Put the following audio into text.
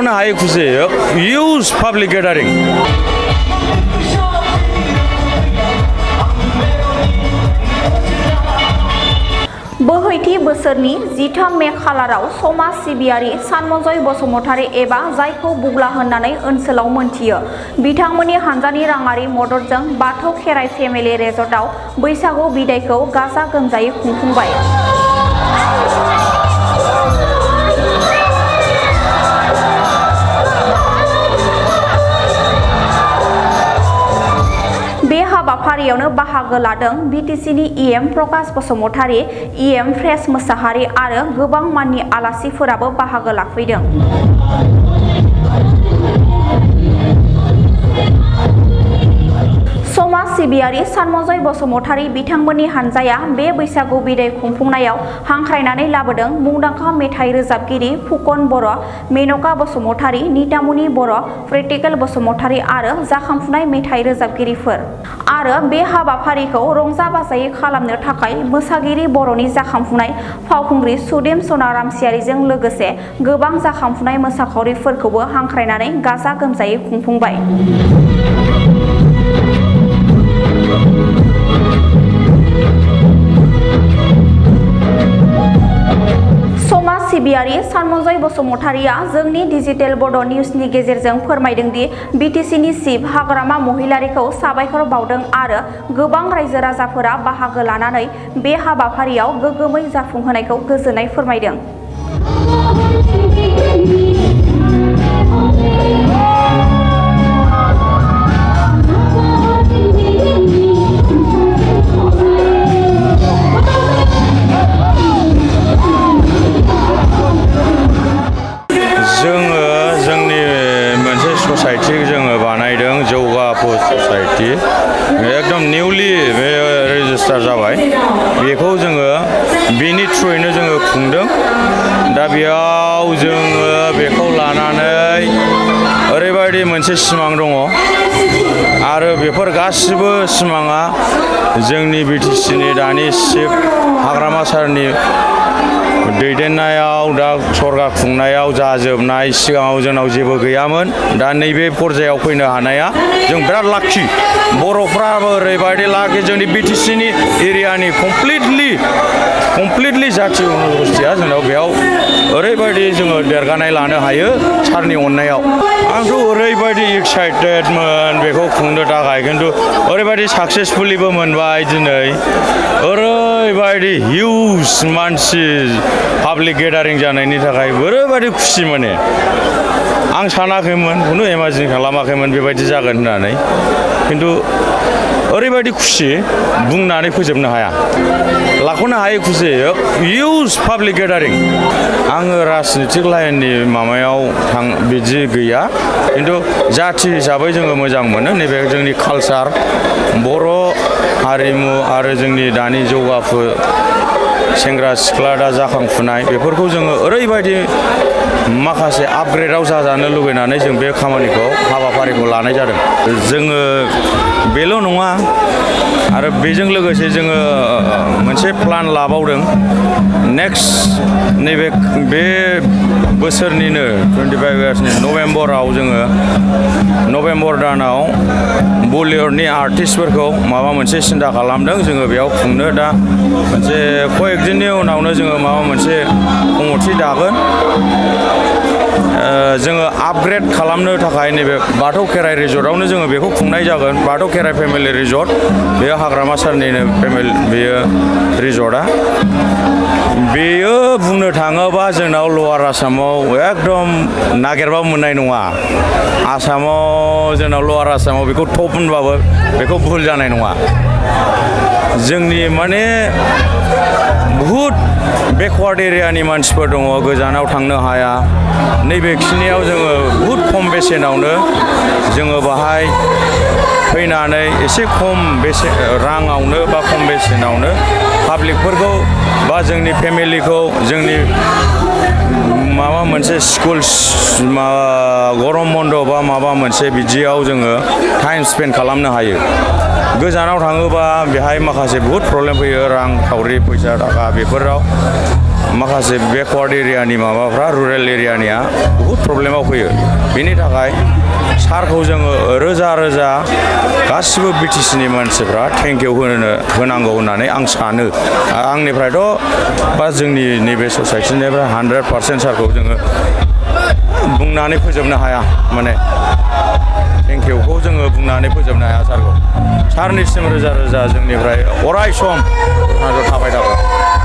लाख'नो हायै खुसि huge public गेदारिं बोहैथि बोसोरनि 13 मे खालाराव समाज सिबियारि सानमनजय बसुमतारी एबा जायखौ बुग्ला होननानै ओनसोलाव मोनथियो बिथांमोननि हानजानि राङारि मददजों बाथौ खेराइ फेमिलि रिजर्टआव बैसागु बिदायखौ गाजा गोमजायै खुंफुंबाय। बे हाबाफारियावनो बाहागो लादों बिटिसिनि इएम प्रकाश बसुमतारी, इएम फ्रेस मोसाहारि आरो गोबां माननि आलासिफोराबो बाहागो लाफैदों। समाज सिबियारि सानमनजय बसुमतारी बिथांमोननि हानजाया बे बैसागु बिदाय खुंफुंनायाव हांख्रायनानै लाबोदों मुंदांखा मेथाइ रोजाबगिरि फुकन बर', मेनका बसुमतारी, नितामुनि बर', प्रेक्टिकेल बसुमतारी आरो जाखांफुनाय मेथाइ रोजाबगिरिफोर। आरो बे हाबाफारिखौ रंजा बाजायै खालामनो थाखाय मोसागिरि बर'नि जाखांफुनाय फावखुंग्रि सुदेम सनाराम सियारिजों लोगोसे गोबां जाखांफुनाय मोसाखावरिफोरखौबो हांख्रायनानै गाजा गोमजायै खुंफुंबाय। समाज सिबियारि सानमनजय बसुमतारीया जोंनि डिजिटेल बड' निउजनि गेजेरजों फोरमायदों दि बिटिसिनि चिफ हाग्रामा महिलारिखौ साबायखर बावदों आरो गोबां रायजो राजाफोरा बाहागो लानानै बे हाबाफारियाव गोग्गोमै जाफुंहोनायखौ गोजोननाय फोरमायदों। एकदम निउलि रेजिस्टार जाबाय बेखौ जोङो बेनि थ्रुयैनो जोङो खुंदों। दा बेयाव जोङो बेखौ लानानै ओरैबायदि मोनसे सिमां दङ आरो बेफोर गासिबो सिमाङा जोंनि बिटिसिनि दानि चिफ हाग्रामा सारनि दैदेननायाव दा सरगा खुंनायाव जाजोबनाय। सिगाङाव जोंनाव जेबो गैयामोन, दा नैबे पर्यायाव फैनो हानाया जों बिराद लाखि। बर'फ्राबो ओरैबायदि लाखि जोंनि बिटिसिनि एरियानि कमप्लिटलि जाथि जन'गोष्ठिया जोंनाव बेयाव ओरैबायदि जोङो देरगानाय लानो हायो सारनि अननायाव। आंथ' ओरैबायदि एक्साइटेडमोन बेखौ खुंनो थाखाय, खिन्थु ओरैबायदि साक्सेसफुलिबो मोनबाय दिनै। ओरैबायदि हिउज मानसि पाब्लिक गेदारिं जानायनि थाखाय ओरैबायदि खुसि मोनो। आं सानाखैमोन, खुनु इमाजिन खालामाखैमोन बेबायदि जागोन होननानै, खिन्थु ओरैबायदि खुसि बुंनानै फोजोबनो हाया। लाख'नो हायै खुसि हिउज पाब्लिक गेदारिं। आङो राजनितिक लाइननि माबायाव बिदि गैया, खिन्थु जाथि हिसाबै जोङो मोजां मोनो नैबे जोंनि कालचार, बर' हारिमु आरो जोंनि दानि जौगाफु सेंग्रा सिख्ला दा जाखांफुनाय बेफोरखौ जोङो ओरैबायदि माखासे आपग्रेडाव जाजानो लुबैनानै जों बे खामानिखौ हाबाफारिखौ लानाय जादों। जोङो बेल' नङा आरो बेजों लोगोसे जोङो मोनसे प्लान लाबावदों। नेक्स्ट नैबे बे बोसोरनिनो 25 इयार्सनि नभेम्बराव जोङो नभेम्बर दानाव बलिउडनि आर्टिस्टफोरखौ माबा मोनसे सिन्था खालामदों जोङो बेयाव खुंनो। दा मोनसे कয়েকदिननि उनावनो जोङो माबा मोनसे कमिटि दागोन। जोङो आपग्रेड खालामनो थाखाय नैबे बाथौ खेराइ रिजर्टआवनो जोङो बेखौ खुंनाय जागोन। बाथौ खेराइ फेमिलि रिजर्ट, बेयो हाग्रामा सारनिनो बेयो रिजर्टआ। बेयो बुंनो थाङोबा जोंनाव लवार आसामाव एकदम नागिरबाबो मोननाय नङा। आसामाव जोंनाव लवार आसामाव बेखौ टप होनबाबो बेखौ भुल जानाय नङा। जोंनि माने बहुद बेकवार्ड एरियानि मानसिफोर दङ, गोजानाव थांनो हाया। नैबेखिनियाव जोङो बहुद खम बेसेनावनो जोङो बाहाय फैनानै एसे खम राङावनो बा खम बेसेनावनो पाब्लिकफोरखौ बा जोंनि फेमिलिखौ जोंनि माबा मोनसे स्कुल गरम बन्द बा माबा मोनसे बिदियाव जोङो टाइम स्पेन्ड खालामनो हायो। गोजानाव थाङोबा बेहाय माखासे बहुद प्रब्लेम फैयो, रां खावरि फैसा थाखा बेफोराव माखासे बेकवार्ड एरियानि माबाफ्रा रुरेल एरियानिया बहुद प्रब्लेमाव फैयो बेनि थाखाय सारखौ जोङो रोजा रोजा गासिबो बिटिसिनि मानसिफ्रा थेंक इउ होनांगौ होननानै आं सानो आंनिफ्रायथ' बा जोंनि नैबे ससाइटिनिफ्राय 100% सारखौ जोङो बुंनानै फोजोबनो हाया माने थेंक इउखौ जोङो बुंनानै फोजोबनो हाया सारखौ सारनिसिम रोजा रोजा जोंनिफ्राय अराय सम थाबाय थागोन